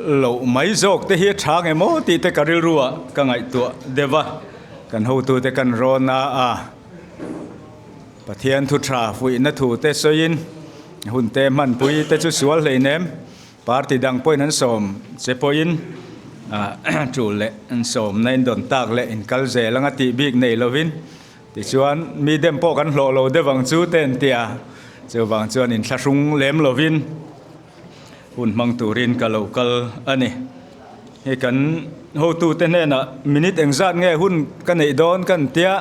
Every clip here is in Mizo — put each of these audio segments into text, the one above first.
loh mai zawk te hi a tha nge maw tih te ka rilru ah ka ngaihtuah deuh a, kan hotute kan rawn a a Pathian thu tha fuihna thu te sawiin hun te hmanpui te chu sual hleinem party dang pawhin an sawm che pawhin tul leh an sawmna in dawn tak leh in kal zel anga tih bik nei lovin Tichuan, mi dem pawh kan hlawh lo deuh ang chu te an ti a, chuvang chuan inthlahrung lem lovin hun hmang turin ka lo kal a ni. Hei kan hotute hnenah minute engzat nge hun ka neih dawn ka an tia,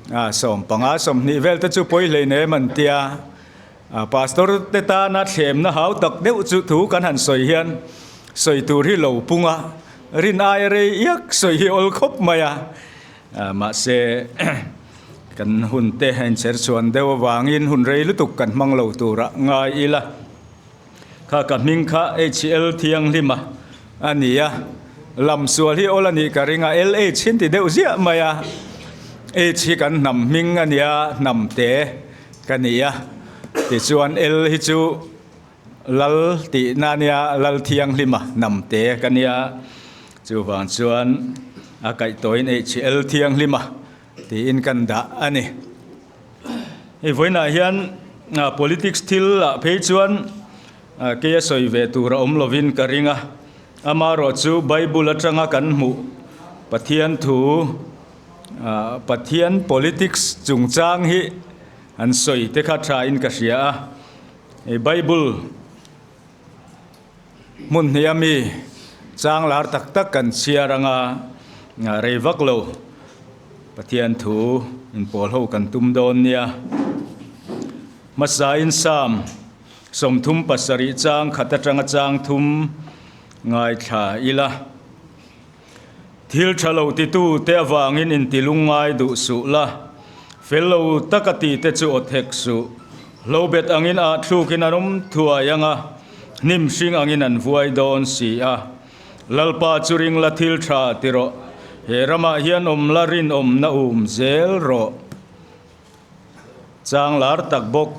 15 20 vel te chu pawi hleinem an tia, Pastor te tana thlemna hau tak deuh chu thu kan han sawi hian sawi tur hi lo pung a, rin aia rei iak sawi hi awl khawp mai a. Mahse, kan hun te a inchher chhuan deuh avangin hun rei lutuk kan hmang lo turah ngai ila. Kha ka hming kha HL Thianghlima a ni a, lam sual hi awl a nih ka ring a, LH hi an ti deuh ziah mai a, H hi kan hnam hming a nia, hnam te ka ni a, tichuan L hi chu Lal tihna a nia, Lal Thianghlima hnam te ka nia, chuvang chuan a kaihtawiin HL Thianghlima tiin kan dah a ni. Hei vawiinah hian politics thil ah phei chuan kei a sawi ve tur a awm lovin ka ring a, amaherawhchu Bible atanga kan hmuh Pathian thu, Pathian politics chungchang hi an sawi te kha thain ka hria a. Hei Bible hmun hnih a mi chang lar tak tak kan chhiar anga rei vak lo Pathian thu inpawl ho kan tum dawn nia. Hmasa in Psalm 37 chang khat atanga chang thum ngaithla ila. Thil tha lo titu te avangin inti lungngai duh suh la, fel lo taka ti te chu aw thek suh. Hlobet angin ah thlukin an awm thuai ang a, hnim hring angin an vuai dawn si a. Lalpa chu ring la thil tha ti rawh, he ramah hian awm la rinawmna um zel rawh. Chang lar tak bawk,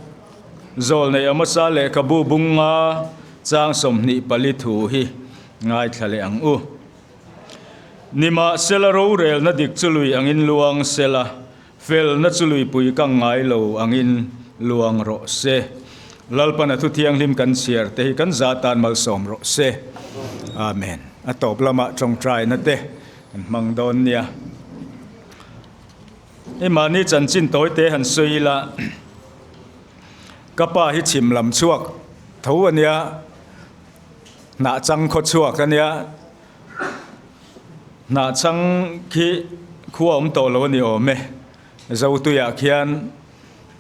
Zawlnei Amosa lehkhabu bunga chang 24 thu hi ngaithla leh ang u. Nimahsela rorelna dik chu lui angin luang sela, felna chu luipui kang ngai lo angin luang rawh se. Lalpan a thu thianghlim kan chhiar te hi kan za tan malsawm rawh se. Amen. A tawp lamah tawngtaina te kan hmang dawn nia. Hei mahni chanchin tawi te han sawi ila, ka pa hi chhim lam chhuak tho a nia. Hnah chang khaw chhuak a nia, hnah chang khi khua awm tawh lo a ni awm e. Zotuiah khian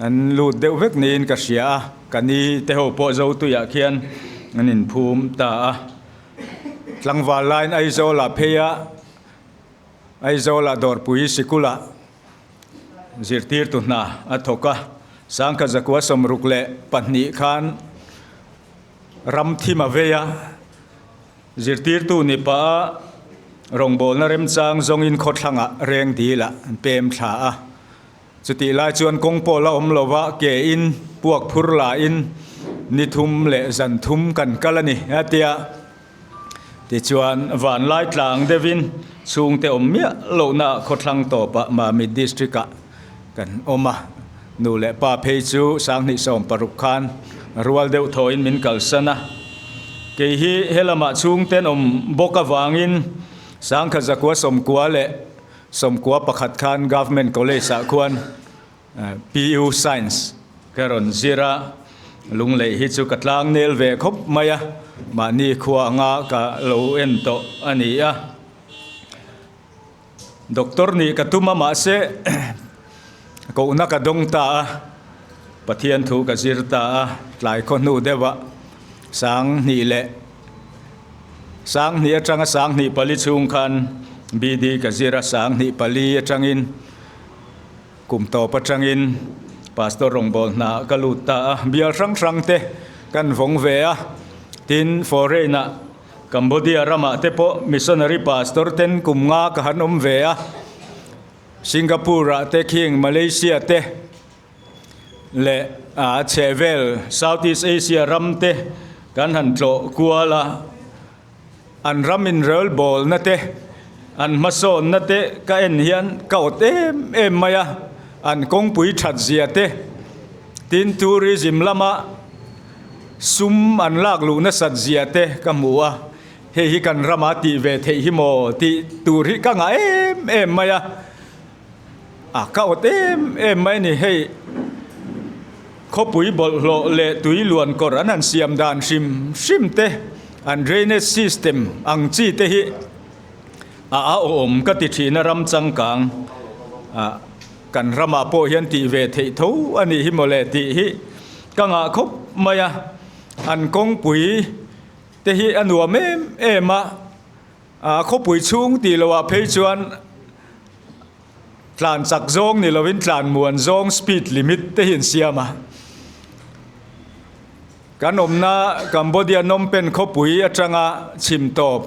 an lut deuh vek niin ka hria a, ka ni te ho pawh Zotuiah khian an inphum ta a. Tlangval laiin Aizawlah phei a, Aizawlah Dawrpui Sikulah zirtirtu hna a thawk a, Sangkhat zakua 62 khan, Ram thim a vei a, zirtirtu ni pah a rawngbawlna remchang zawngin khawthlangah reng dil ah an pem thla a. Chutih lai chuan kawng pawh la awm lova ke in puak phur la in ni thum leh zan thum kan kal a ni a tia. Tichuan vanlai tlang deuhin chhungte awm miah lohna ah khawthlang tawpah Mamit District ah Kan awm a, nu leh pa phei chu 2016 khan rual deuh thawhin min kalsan a. Kei hi helamah chhungten awm bawk avangin 1991 khan Government College ah khuan PU Science ka rawn zir a, Lunglei hi chu ka tlang nel ve khawp mai a, mahni khua anga ka lo en tawh a ni a. Doctor nih ka tum a mahse kohna ka dawng ta a, Pathian thu ka zir ta a, tlai khaw hnu deuh ah 2000 leh 2000 atanga 2004 chhung khan BD ka zir a, 2004 atangin kum tawp atangin Pastor rawngbâwl hna ah ka lut ta a, bial hrang hrang te kan vawng ve a, tin foreign ah Cambodia ramah te pawh missionary pastor ten kum nga ka han awm ve a, Singapore ah te khing Malaysia te leh a chhehvel Southeast Asia ram te kan han tlawh kual a. An ram inrelbawlna te, an hmasawnna te ka en hian ka awt em em mai a, an kawngpui that zia te, tin tourism lama sum an lak luh nasat zia te ka hmu a, hei hi kan rama tih ve theih hi maw tih tur hi ka ngah em em mai a, a ka awt em em mai a ni hei. Khawpui bawlhhlawh leh tui luan kawr an han siam dan hrim hrim te, an drainage system ang chi te hi a auhawm ka ti thin a, ram changkang ah kan ramah pawh hian tih ve theih tho a nih hi mawle tih hi ka ngah khawp mai a, an kawngpui te hi a nuam em em a, khawpui chhung tih loh ah phei chuan. Tlan chak zawng ni lovin tlan muan zawng speed limit te hi an siam a. Kan awmna Cambodia Phnom Penh khawpui atanga chhim tawp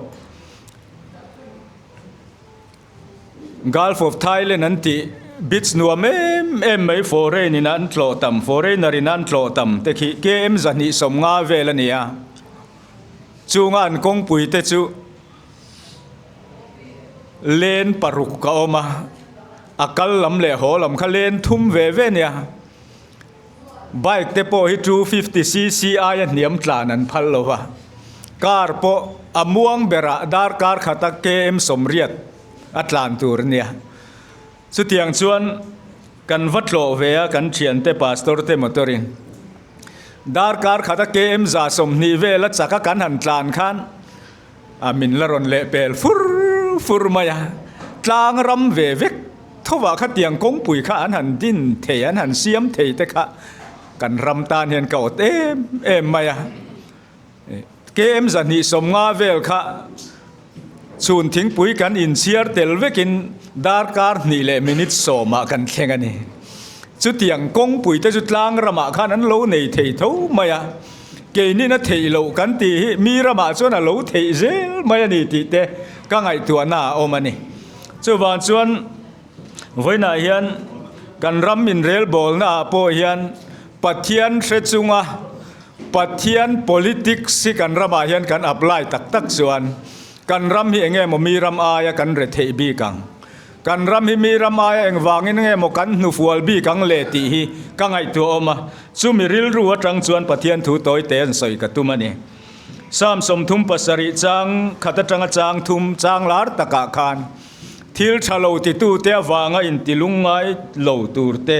Gulf of Thailand an tih beach nuam em em mai foreign in an tlawh tam foreigner in an tlawh tam te khi KM 250 vel a ni a. Chunga an kawngpui te chu Len paruk ka awm a, a kal lam leh haw lam kha len thum ve ve nia. Bike te pawh hi 250 cc aia hniam tlan an phal lo va, car pawh a muang berah darkar khata km 80 a tlan tur nia. Chutiang chuan kan va tlawh ve a kan thiante pastor te motor in darkar khata km 120 vela chaka kan han tlan khan A min la rawn leh pel fur fur mai a, tlang ram ve vek thovah khatiang kawngpui kha an han din thei, an han siam thei te kha kan ram tan hian ka awt em em mai a. KM 250 vel kha chhun thingpui kan inchhiar tel vekin darkar hnih leh minute sawmah kan thleng a ni. Chutiang kawngpui te chu tlang ramah khan an lo nei thei tho mai a. Keinin a theih loh kan tih hi mi ramah chuan a lo theih zel mai a ni tih te ka ngaihtuahna a awm a ni. Chuvang chuan vawiinah hian kan ram inrelbawlna ah pawh hian Pathian hre chunga Pathian politics hi kan ramah hian kan apply tak tak chuan kan ram hi eng nge maw mi ram aia kan retheih bik ang. Kan ram hi mi ram aia engvangin nge maw kan hnufual bik ang le tih hi ka ngaihtuah awm a, chumi rilru atang chuan Pathian thu tawi te an sawi ka tum a ni. Psalm 37 chang khat atanga chang thum chang lar takah khan thil tha lo titute avanga intilungngai lo tur te,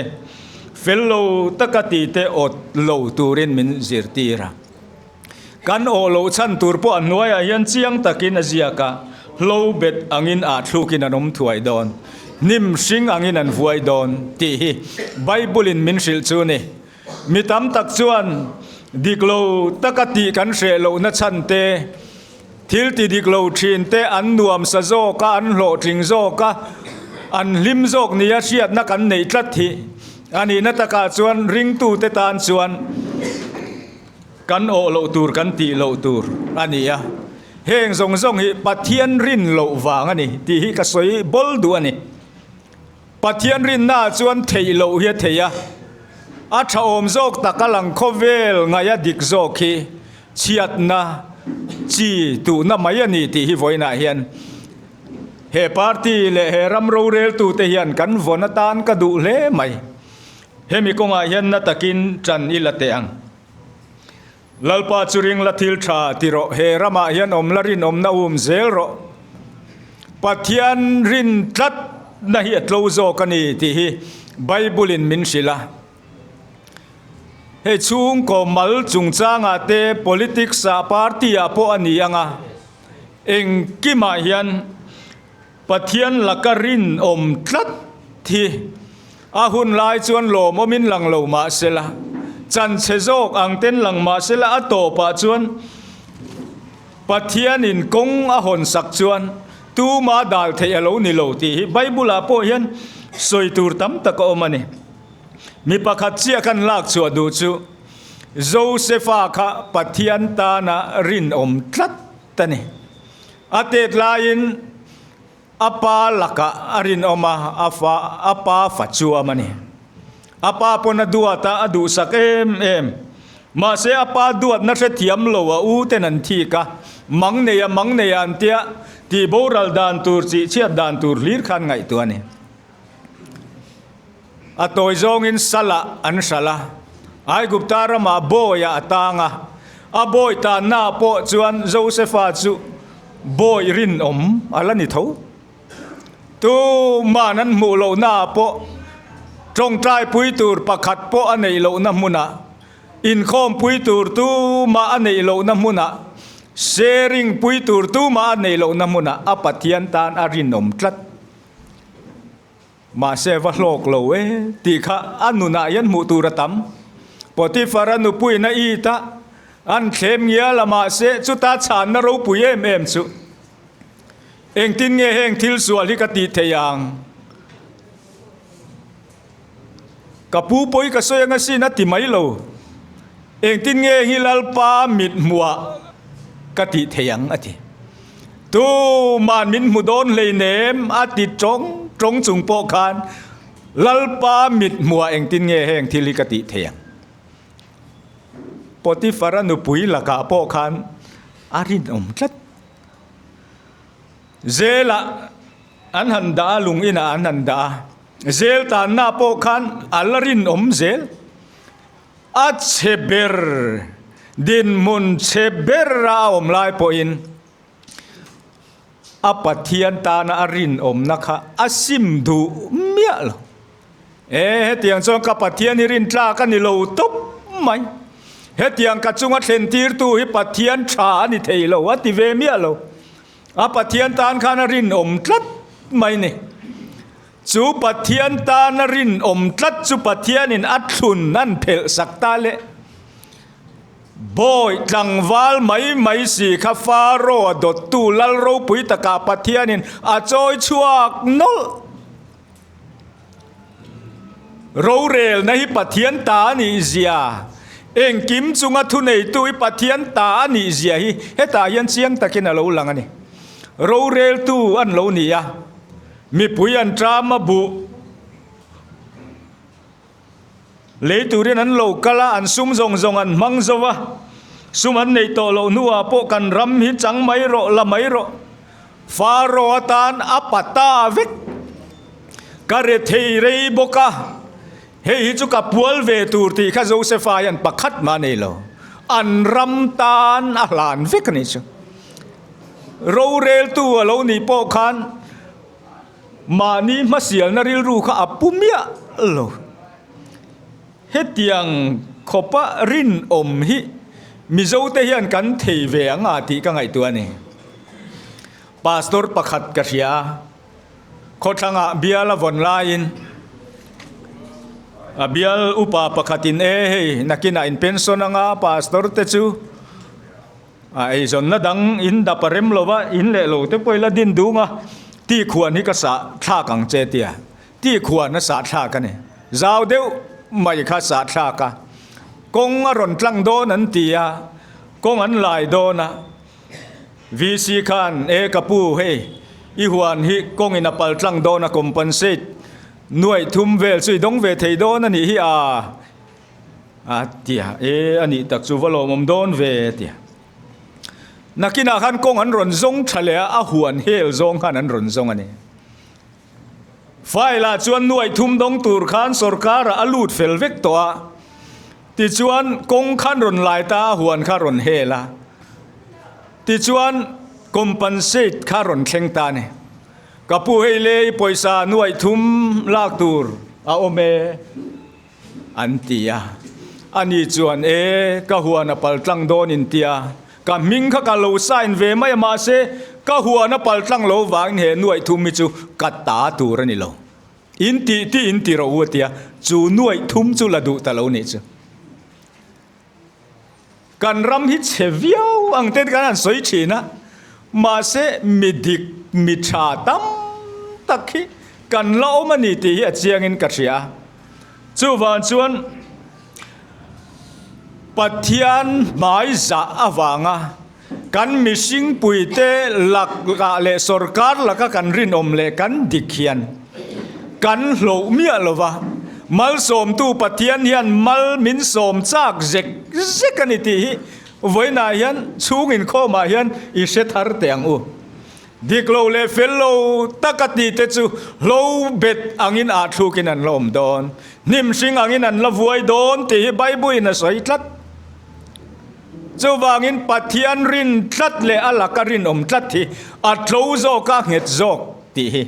fel lo taka tite awt lo turin min zirtir a. Kan awh loh chhan tur pawh a hnuaiah hian chiang takin a ziak a, hlo bet angin ah thlukin an awm thuai dawn, hnim hring angin an vuai dawn tih hi Bible-in min hrilh chu ni. Mi tam tak chuan dik lo taka tih kan hreh lohna chhan te, thil ti dik lo thin te an nuamsa zawk a, an hlawhtling zawk a, an hlim zawk nia hriatna kan neih tlat hi a nihna takah chuan ringtute tan chuan, Kan awh loh tur kan tih loh tur a ni a, heng zawng zawng hi Pathian rin loh vang a ni tih hi ka sawi bawl duh a ni. Pathian rinnaah chuan theih loh hi a thei a, a tha awm zawk tak a lang khawvel ngaih a dik zawk hi chhiatna chi tuhna mai a ni tih hi vawiinah hian he party leh he ram roreltute hian kan vawn atan ka duh hle mai. Hemi kawngah hian na takin ṭan i la teh ang. Lalpa chu ring la thil ṭha ti rawh, he ramah hian awm la rinawmna um zel rawh. Pathian rin tlatna hi a tlo zawk a ni tih hi Bible-in min hrilh a. Hei chhungkaw mal chungchangah te, politics-ah, party-ah pawh a ni ang a, engkimah hian Pathian laka rinawm tlat hi a hun lai chuan lawmawmin lang lo mah sela, chanchhe zawk ang ten lang mah sela a tawpah chuan Pathianin kawng a hawn sak chuan tuma dal theih a lo ni lo tih hi Bible-ah pawh hian sawi tur tam tak a awm a ni. Mi pakhat chiah kan lak chhuah duh chu Josefa kha Pathian tana rinawm tlat a ni. A tet laiin a pa lakah a rinawm a, a fa a pa fa chuam a ni. A pa pawn a duat a, a duhsak em em. Mahse a pa duatna hrethiam lo a u ten an thik a, Mang neia mang neia an tia, tih boral dan tur chih chhiat dan tur hlir khan ngaihtuah a ni. A tawi zawngin Salah an hralh a, Aigupta ramah bawiah a tang a, a bawi tannaah pawh chuan Josefa chu bawi rinawm a la ni tho. Tuman an hmuh lohnaah pawh tawngtaipui tur pakhat pawh a neih lohna hmunah, inkhawmpui tur tumah a neih lohna hmunah, sharing pui tur tumah a neih lohna hmunah a Pathian tan a rinawm tlat. Mahse va hlawk lo e tih kha a nunah hian hmuh tur a tam. Potiphar-a nupuiin a it a, an thlem ngial a mahse chuta chhanna ropui em em chu engtin nge heng thil sual hi ka tih thei ang? Ka pu pawi ka sawi anga sin a ti mai lo. Engtin nge hi Lalpa mit hmuah ka tih thei ang a ti. Tuman min hmu dawn hleinem a ti tawng tawng chung pawh khan Lalpa mit hmuah engtin nge heng thil hi ka tih thei ang. Potiphar-a nupui lakah pawh khan a rinawm tlat. Zelah an han dah a, lung inah an han dah a. Zel tanna pawh khan a la rinawm zel. A chhe ber, dinhmun chhe ber a awm lai pawhin a Pathian tana a rinawmna kha a sim duh miah lo. E, hetiang chuan ka Pathian hi rintlak a ni lo tawp mai. Hetiang ka chunga thlen tirtu hi Pathian tha a ni thei lo, a ti ve miah lo. A Pathian tan khan a rinawm tlat mai ni. Chu Pathian tana rinawm tlat chu Pathianin a thlun an phelh sak ta le. Bawi tlangval mai mai si kha Faro a dawttu lal ropui takah Pathianin a chawi chhuak nawlh. Rorelna hi Pathian ta a nih zia, engkim chunga thuneitu hi Pathian ta a nih zia hi hetah hian chiang takin a lo lang a ni. Roreltu an lo ni a. Mipui an ṭam a buh lei turin an lo kal a, an sum zawng zawng an hmang zo a, sum an neih tawh loh hnuah pawh kan ram hi chang mai rawh, la mai rawh. Faro atan a pa ta vek. Ka rethei rei bawk a, hei hi chu ka pual ve tur tih kha Josefa hian pakhat mah a nei lo. An ram tan a hlan vek a nih chu. Roreltu a lo nih pawh khan mahni hmasialna rilru kha a pu miah lo. Hetiang khawpa rinawm hi Mizote hian kan thei ve ang a tih ka ngaihtuah a ni. Pastor pakhat ka hria a, khawthlangah bial a vawn laiin a bial upa pakhatin e hei nakinah in pension anga pastor te chu A eizawnna dang in dap a rem lo va, in leh lo te pawh ila din dung a, ti khuan hi ka sah thlak ang che tia ti khuan a sah thlak a ni. Zau deuh mai kha sah thlak a, kawng a rawn tlang dawn an ti a, kawng an lai dawn a, VC khan e ka pu hei i huan hi kawngin a pal tlang dawn a compensate nuaih thum vel chu i dawng ve thei dawn a nih hi a. A tia, E, a nih tak chu va lawmawm dawn ve, a tia. Nakinah khan kawng an rawn zawng tha leh a, a huan hel zawng khan an rawn zawng a ni. File-ah chuan nuaih thum dawng tur khan sawrkarah a lut fel vek tawh a, tichuan kawng khan rawn lai ta a, huan kha rawn hel a, tichuan compensate kha rawn thleng ta a ni. Ka pu hei le i pawisa nuaih thum lak tur a awm e. An ti a. Ani chuan, E, ka huan a pal tlang dawn in tia, ka hming kha ka lo sign ve mai a, mahse, ka huan a pal tlang lo vangin he nuaih thum hi chu ka ta tur a ni lo. In tih tih in ti rawh u a tia, chu nuaih thum chu la duh ta lo nih chu. Kan ram hi chhe viau ang te kan han sawi thin a, mahse mi dik, mi tha tam tak hi kan la awm a ni tih hi a chiangin ka hria a. Chuvang chuan Pathian hmai zah avanga kan mihring puite lakah leh sawrkar laka kan rinawm leh kan dik hian kan hloh miah lo va, malsawmtu Pathian hian mal min sawm chak zek zek a ni tih hi Vawiinah hian chhung inkhawmah hian i hre thar teh ang u. Dik lo leh fel lo taka tih te chu hlo bet angin ah thlukin an la awm dawn, hnim hring angin an la vuai dawn tih hi Bible-in a sawi tlat. Chuvangin Pathian rin tlat leh a laka rinawm tlat hi a tlo zawk a nghet zawk tih hi.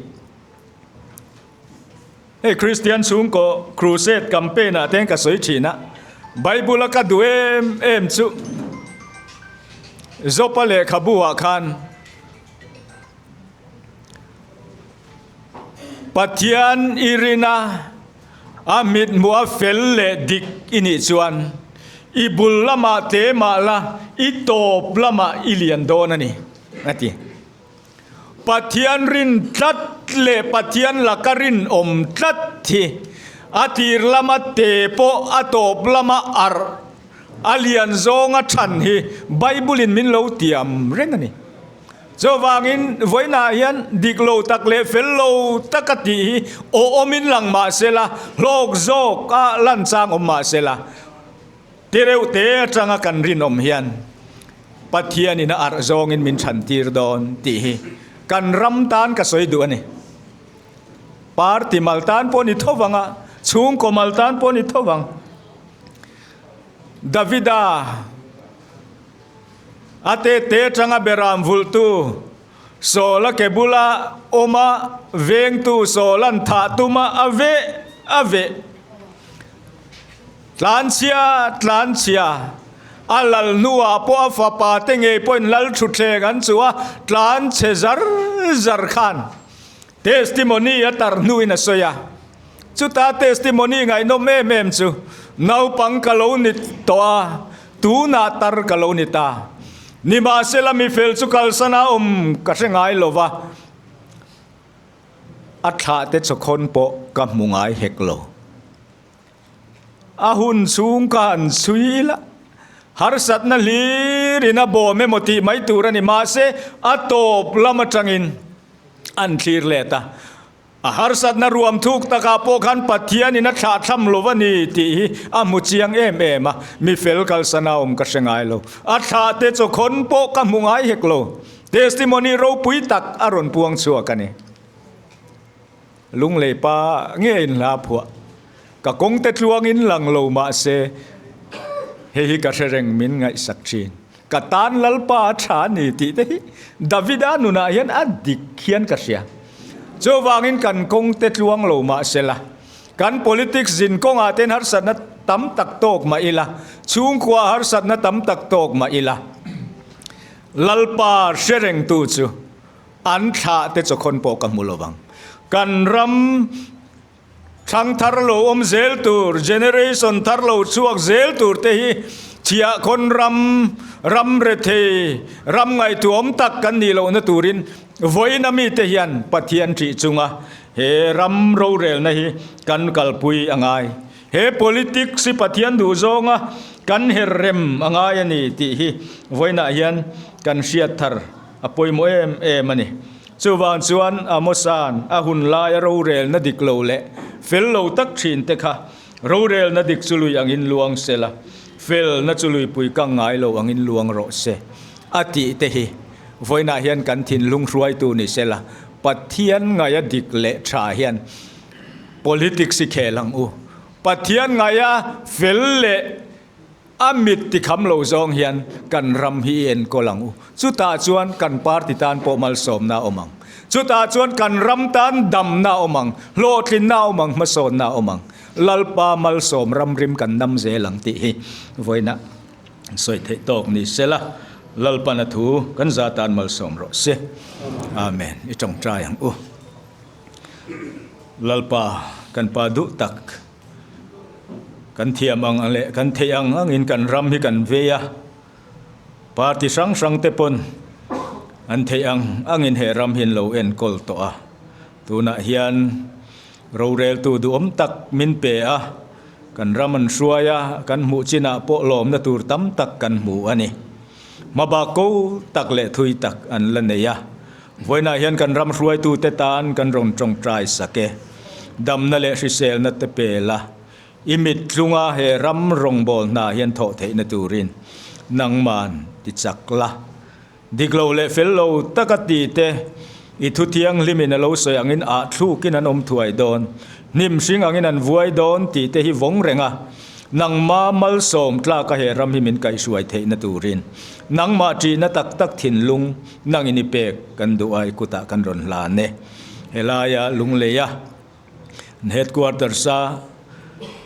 Hei Kristian chhungkaw crusade campaign ah te ka sawi thin a, Bible a ka duh em em chu Jopa lehkhabu ah khan Pathian i rin a, a mithmuh a fel leh dik i nih chuan i bul lamah te mah la i tawp lamah i lian dawn a ni a ti. Pathian rin tlat leh Pathian laka rinawm tlat hi a tir lama te pawh a tawp lama arh a lian zawnga than hi Bible-in min lo tiam reng a ni. Chuvangin vawiinah hian dik lo tak leh fel lo taka tih hi awhawmin lang mah sela, hlawk zawka lan chang awm mah sela, Ti reuh te atanga kan rinawm hian Pathianin a arh zawngin min chhantir dawn tih hi kan ram tan ka sawi duh a ni. Party mal tan pawh ni tho vang a, chhungkaw mal tan pawh ni tho vang. Davida a te te atanga beram vulhtu Sawla ke bula awma vengtu Sawlan thah tuma a veh a veh. Tlanchhia, tlanchhia, a lal hnuah pawh a fapa te ngei pawhin lal thutthleng an chu a, tlanchhe zar zar khan testimony a tar hnuin a sawi a. Chuta testimony ngaihnawm em em chu, Naupang ka lo ni tawh a, tunah tar ka lo ni ta. Nimahsela mi fel chu kalsan a awm ka hre ngai lo va. A thlah te chawkhawn pawh ka hmu ngai hek lo. A hun chhung ka han chhui ila, harsatna hlirin a bawm emaw tih mai tur a ni. Mahse, a tawp lam atangin an thlir let a. A harsatna ruam thuk takah pawh khan Pathianin a thlahthlam lo a ni tih hi a hmu chiang em em a. Mi fel kalsana awm ka hre ngai lo. A thlah te chawkhawn pawh ka hmu ngai hek lo. Testimony ropui tak a rawn puang chhuak a ni. Lunglei pa nge in hla phuah? Ka kawng te tluangin lang lo mah se, hei hi ka hre reng min ngaihsak thin. Ka tan Lalpa a tha a ni tih te hi Davida nunah hian a dik hian ka hria. Chuvangin kan kawng te tluang lo mah se la, kan politics zin kawngah ten harsatna tam tak tawk mah ila, chhungkua harsatna tam tak tawk mah ila, Lalpa hre rengtu chu An thlah te chawkhawn pawh ka hmu lo vang. Kan ram thlang thar lo awm zel tur, generation thar lo chhuak zel tur te hi chhiahkhawn ram, ram rethei, ram ngaihtuahawm tak kan nih lohna turin vawiin ami te hian Pathian ṭih chunga he ram rorelna hi kan kalpui a ngai. He politics hi Pathian duh zawnga kan her rem a ngai a ni tih hi vawiinah hian kan hriat thar a pawimawh em em a ni. Chuvang chuan Amosa'n a hun laia rorelna dik lo leh fel lo tak thin te kha rorelna dik chu lui angin luang se la, felna chu luipui kang ngai lo angin luang rawh se a tih te hi vawiinah hian kan thinlung hruaitu ni se la, Pathian ngaia dik leh tha hian Politics i khel ang u. Pathian ngaia fel leh a mit tikham lo zawng hian kan ram hi i enkawl ang u. Chutah chuan kan party tan pawh malsawmna a awm ang. Chutah chuan kan ram tan damna a awm ang, hlawhtlinna a awm ang, hmasawnna a awm ang. Lalpa malsawm ramrim kan nam zel ang tih hi vawiinah sawi theih tawk ni sela, Lalpana thu kan za tan malsawm rawh se. Amen. I tawngtai ang u. Lalpa, kan Pa duh tak, kan thiam ang leh kan theih ang angin kan ram hi kan vei a, party hrang hrang te pawn an theih ang angin he ram hi an lo enkawl tawh a, tunah hian roreltu duhawm tak min pe a, kan ram an hruai a, kan hmuh chinah pawh lawmna tur tam tak kan hmu a ni. Hmabak ko tak leh thui tak an la nei a. Vawiinah hian kan ram hruaitute tan kan rawn tawngtai sak e. Damna leh hriselna te pe la, i mit tlunga he ram rawngbâwl hna hian thawh theihna turin nangman ti chak la. Dik lo leh fel lo taka ti te, i thu thianghlimin a lo sawi angin ah thlukin an awm thuai dawn, hnim hring angin an vuai dawn tih te hi vawng reng a, nangma malsawm tlaka he ram hi min kaihhruai theihna turin nangmah ṭihna tak tak thinlung nangin i pek kan duh a, i kutah kan rawn hlan e. Helaia Lungleia Headquarters-a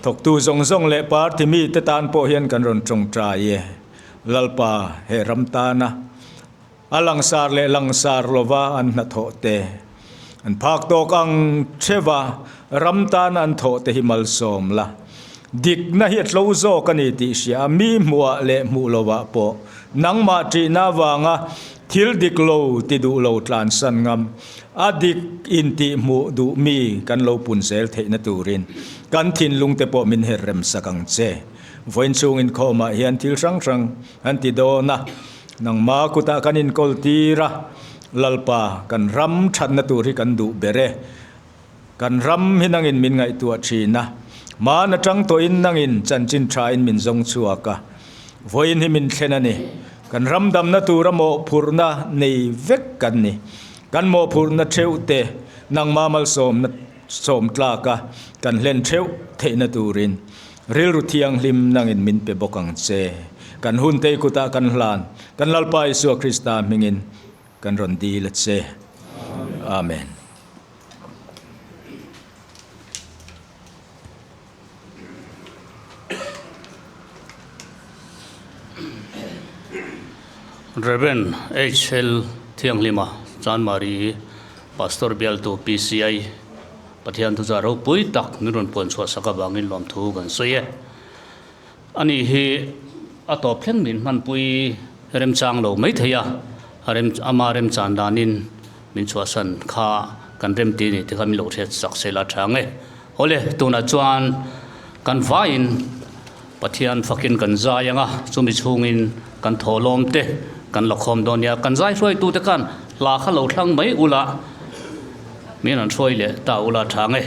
thawktu zawng zawng leh party mite tan pawh hian kan rawn tawngtai e. Lalpa, he ram tana a langsar leh langsar lova an hnathawh te, an phak tawk ang theuha ram tana an thawh te hi malsawm la. Dikna hi a tlo zawk a ni tih hria a, mi hmuhah leh hmuh lovah pawh nangmah ṭihna avanga thil dik lo ti duh lo tlansan ngam, a dik intih hmuh duh mi kan lo pun zel theihna turin kan thinlung te pawh min her rem sak ang che. Vawiin chhung inkhawmah hian thil hrang hrang an ti dawn a, nangma kutah kan inkawl tir a, Lalpa kan ram thatna tur hi kan duh ber e. Kan ram hi nangin min ngaihtuah thin a, hman atang tawhin nangin chanchin thain min zawng chhuak a, vawiin hi min thlen a ni. Kan ram damna tura mawhphurhna nei vek kan ni. Kan mawhphurhna theuh te nangma malsawmna sawm tlaka kan hlen theuh theihna turin Rilru thianghlim nangin min pe bawk ang che. Kan hun tei kutah kan hlan, kan Lalpa Isua Krista hmingin kan rawn dil a che. Amen. Rev. HL Thianghlima, Chanmari Pastor Bialtu PCI. Pathian thuchah ropui tak min rawn puan chhuah sak avangin lawmthu kan sawi e. Ani hi a tawp thleng min hmanpui remchang lo mai thei a, a rem ama remchan danin min chhuahsan kha kan remti ni te kha min lo hriat sak sela a tha ang e. Awle, tunah chuan kan vaiin Pathian fakin kan zai ang a, chumi chhungin kan thawhlawm te kan la khawm dawn nia. Kan zai hruaitute khan hla kha lo thlang mai ula, min rawn hruai leh ta ula tha ang e.